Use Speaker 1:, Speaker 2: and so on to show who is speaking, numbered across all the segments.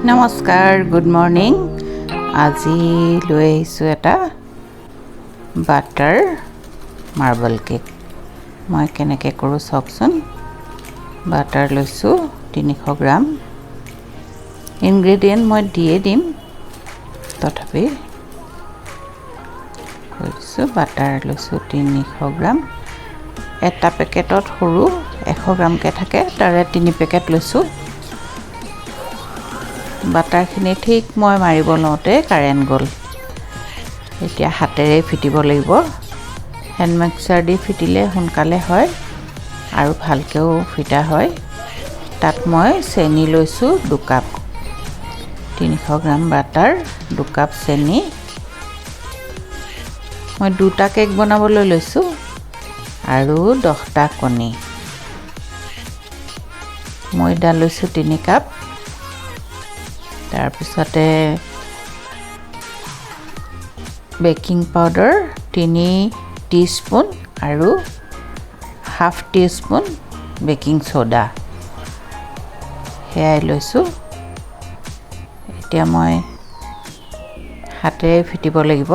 Speaker 1: নমস্কাৰ, good morning. আজি লৈ আহিছোঁ এটা বাটাৰ মাৰ্বল কেক। মই কেনেকৈ কৰোঁ চাওকচোন। বাটাৰ লৈছোঁ 300 গ্ৰাম। ইনগ্ৰেডিয়েণ্ট মই দিয়ে দিম, তথাপি কৈছোঁ। বাটাৰ লৈছোঁ 300 গ্ৰাম। এটা পেকেটত সৰু 100 গ্ৰামকৈ থাকে, তাৰে 3 পেকেট লৈছোঁ। বাটাৰখিনি ঠিক মই মাৰিব লওঁতে কাৰেণ্ট গ'ল। এতিয়া হাতেৰে ফিটিব লাগিব। হেণ্ড মিক্সাৰ দি ফিটিলে সোনকালে হয় আৰু ভালকৈও ফিটা হয়। তাত মই চেনি লৈছোঁ 2 কাপ, 300 গ্ৰাম বাটাৰ, 2 কাপ চেনি। মই 2টা কেক বনাবলৈ লৈছোঁ আৰু 10টা কণী। ময়দা লৈছোঁ 3 কাপ। তাৰপিছতে বেকিং পাউডাৰ 3 টিস্পুন আৰু হাফ টিস্পুন বেকিং চ'ডা, সেয়াই লৈছোঁ। এতিয়া মই হাতেৰে ফিটিব লাগিব।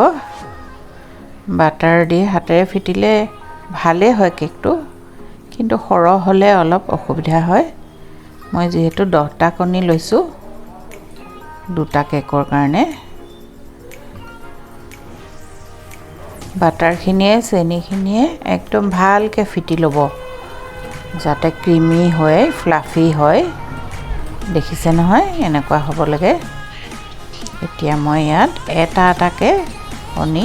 Speaker 1: বাটাৰ দি হাতেৰে ফিটিলে ভালেই হয় কেকটো, কিন্তু সৰহ হ'লে অলপ অসুবিধা হয়। মই যিহেতু 10টা কণী লৈছোঁ 2টা কেকৰ কাৰণে। বাটাৰখিনিয়ে চেনিখিনিয়ে একদম ভালকৈ ফিটি ল'ব, যাতে ক্ৰিমি হয়, ফ্লাফি হয়। দেখিছে নহয়, এনেকুৱা হ'ব লাগে। এতিয়া মই ইয়াত এটা এটাকৈ কণী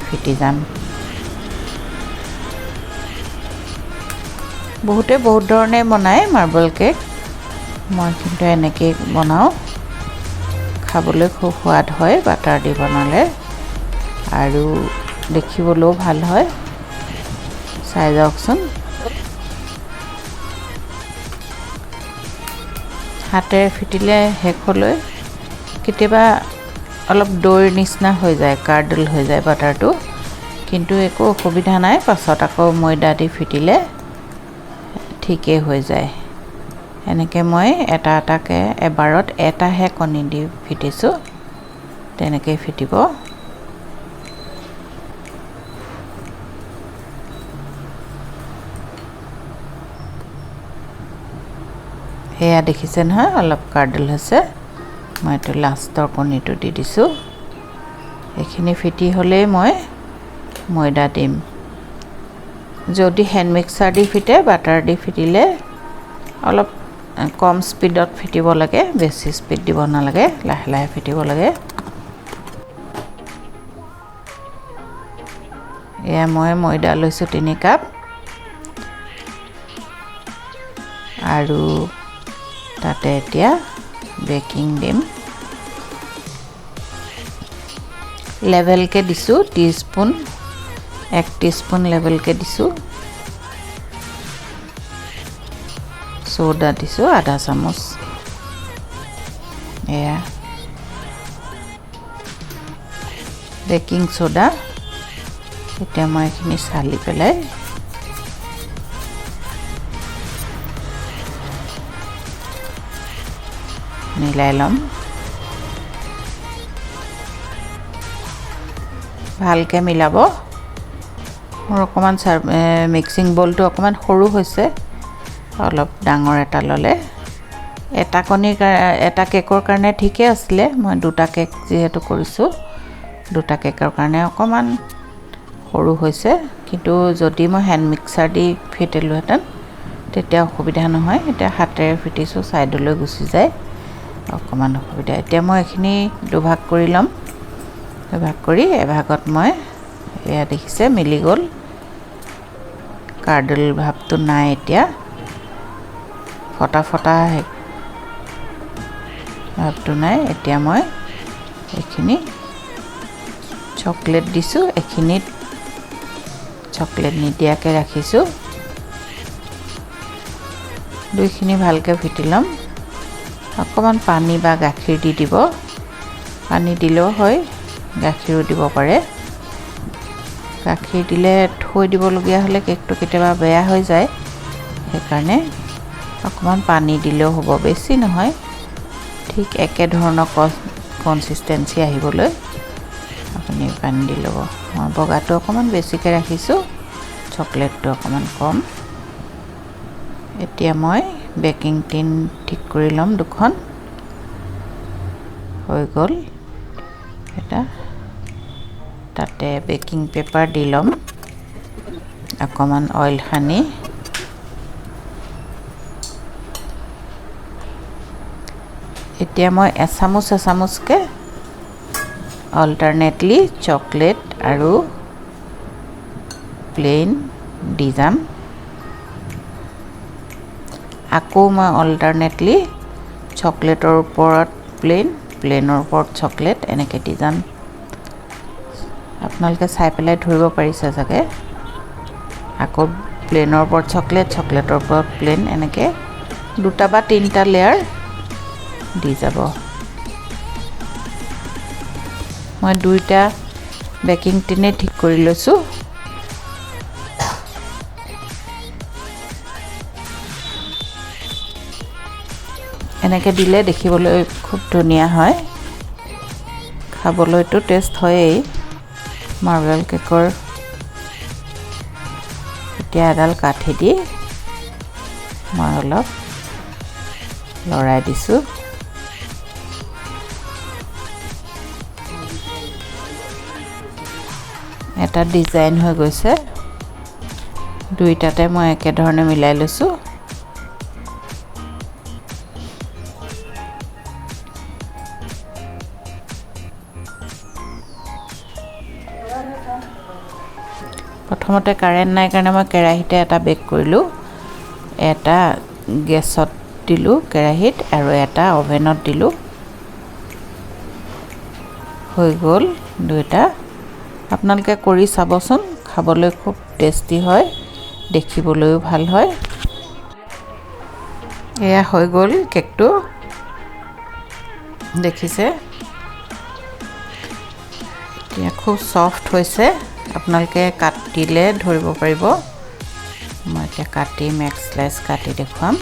Speaker 1: ফিটি যাম। বহুতে বহুত ধৰণে বনায় মাৰ্বল কেক, মই কিন্তু এনেকেই বনাওঁ। খাবলৈ খুব সোৱাদ হয় বাটাৰ দি বনালে, আৰু দেখিবলৈও ভাল হয়। চাই যাওকচোন। হাতেৰে ফিটিলে শেষলৈ কেতিয়াবা অলপ দৈৰ নিচিনা হৈ যায়, কাৰ্ডল হৈ যায় বাটাৰটো, কিন্তু একো অসুবিধা নাই। পাছত আকৌ ময়দা দি ফিটিলে ঠিকেই হৈ যায়। এনেকৈ মই এটা এটাকৈ এবাৰত এটাহে কণী দি ফিটিছোঁ, তেনেকৈ ফিটিব। এয়া দেখিছে নহয়, অলপ কাৰ্ডল হৈছে। মই এইটো লাষ্টৰ কণীটো দি দিছোঁ। এইখিনি ফিটি হ'লেই মই ময়দা দিম। যদি হেণ্ড মিক্সাৰ দি ফিটে, বাটাৰ দি ফিটিলে অলপ কম স্পীডত ফিটিব লাগে, বেছি স্পীড দিব নালাগে, লাহে লাহে ফিটিব লাগে। এয়া মই ময়দা লৈছোঁ 3 কাপ আৰু তাতে এতিয়া বেকিং দিম। লেভেলকৈ দিছোঁ, টিস্পুন, 1 টিস্পুন লেভেলকৈ দিছোঁ। চ'ডা দিছোঁ আধা চামুচ। এয়া বেকিং চ'ডা। এতিয়া মই এইখিনি চালি পেলাই মিলাই ল'ম। ভালকৈ মিলাব। মোৰ অকণমান মিক্সিং বলটো অকণমান সৰু হৈছে, অলপ ডাঙৰ এটা ল'লে এটা কণীৰ এটা কেকৰ কাৰণে ঠিকে আছিলে। মই 2টা কেক যিহেতু কৰিছোঁ, 2টা কেকৰ কাৰণে অকণমান সৰু হৈছে। কিন্তু যদি মই হেণ্ড মিক্সাৰ দি ফিটিলোহেঁতেন তেতিয়া অসুবিধা নহয়। এতিয়া হাতেৰে ফিটিছোঁ, ছাইডলৈ গুচি যায়, অকণমান অসুবিধা। এতিয়া মই এইখিনি দুভাগ কৰি ল'ম। দুভাগ কৰি এভাগত মই, এয়া দেখিছে মিলি গ'ল, কাৰ্ডল ভাৱটো নাই এতিয়া, ফটা ফটা ভাৱটো নাই। এতিয়া মই এইখিনি চকলেট দিছোঁ, এইখিনিত চকলেট নিদিয়াকৈ ৰাখিছোঁ। দুইখিনি ভালকৈ ফিটি ল'ম। অকণমান পানী বা গাখীৰ দি দিব, পানী দিলেও হয়, গাখীৰো দিব পাৰে। গাখীৰ দিলে থৈ দিবলগীয়া হ'লে কেকটো কেতিয়াবা বেয়া হৈ যায়, সেইকাৰণে অকণমান পানী দিলেও হ'ব, বেছি নহয়। ঠিক একেধৰণৰ কনচিষ্টেঞ্চি আহিবলৈ আপুনি পানী দি ল'ব। মই বগাটো অকণমান বেছিকৈ ৰাখিছোঁ, চকলেটটো অকণমান কম। এতিয়া মই বেকিং টিন ঠিক কৰি ল'ম দুখন। হৈ গ'ল এটা। তাতে বেকিং পেপাৰ দি ল'ম, অকণমান অইল সানি। এতিয়া মই এচামুচ এচামুচকৈ অল্টাৰনেটলি চকলেট আৰু প্লেইন দি যাম। আকৌ মই অল্টাৰনেটলি চকলেটৰ ওপৰত প্লেইন, প্লেইনৰ ওপৰত চকলেট এনেকৈ দি যাম। আপোনালোকে চাই পেলাই ধৰিব পাৰিছে চাগে। আকৌ প্লেইনৰ ওপৰত চকলেট, চকলেটৰ ওপৰত প্লেইন, এনেকৈ দুটা বা তিনিটা লেয়াৰ দি যাব। মই দুইটা বেকিং টিনেই ঠিক কৰি লৈছোঁ। এনেকৈ দিলে দেখিবলৈ খুব ধুনীয়া হয়, খাবলৈতো টেষ্ট হয়েই মাৰ্বেল কেকৰ। এতিয়া এডাল কাঠি দি মই অলপ লৰাই দিছোঁ। এটা ডিজাইন হৈ গৈছে। দুইটাতে মই একেধৰণে মিলাই লৈছোঁ। প্ৰথমতে কাৰেণ্ট নাই কাৰণে মই কেৰাহীতে এটা বেক কৰিলোঁ, এটা গেছত দিলোঁ কেৰাহীত আৰু এটা অভেনত দিলোঁ। হৈ গ'ল দুইটা। আপোনালোকে কৰি চাবচোন, খাবলৈ খুব টেষ্টি হয়, দেখিবলৈও ভাল হয়। এয়া হৈ গ'ল কেকটো, দেখিছে এতিয়া খুব ছফ্ট হৈছে। আপোনালোকে কাটিলে ধৰিব পাৰিব। মই এতিয়া কাটিম, এক শ্লাইচ কাটি দেখুৱাম।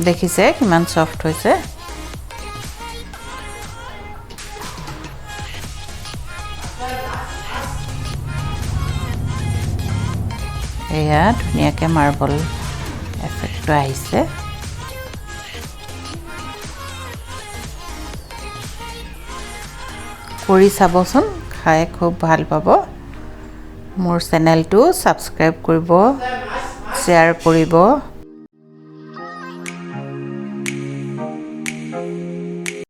Speaker 1: দেখিছে কিমান ছফ্ট হৈছে। এয়া ধুনীয়াকৈ মাৰ্বল এফেক্টটো আহিছে। কৰি চাবচোন, খাই খুব ভাল পাব। মোৰ চেনেলটো ছাবস্ক্ৰাইব কৰিব, শ্বেয়াৰ কৰিব।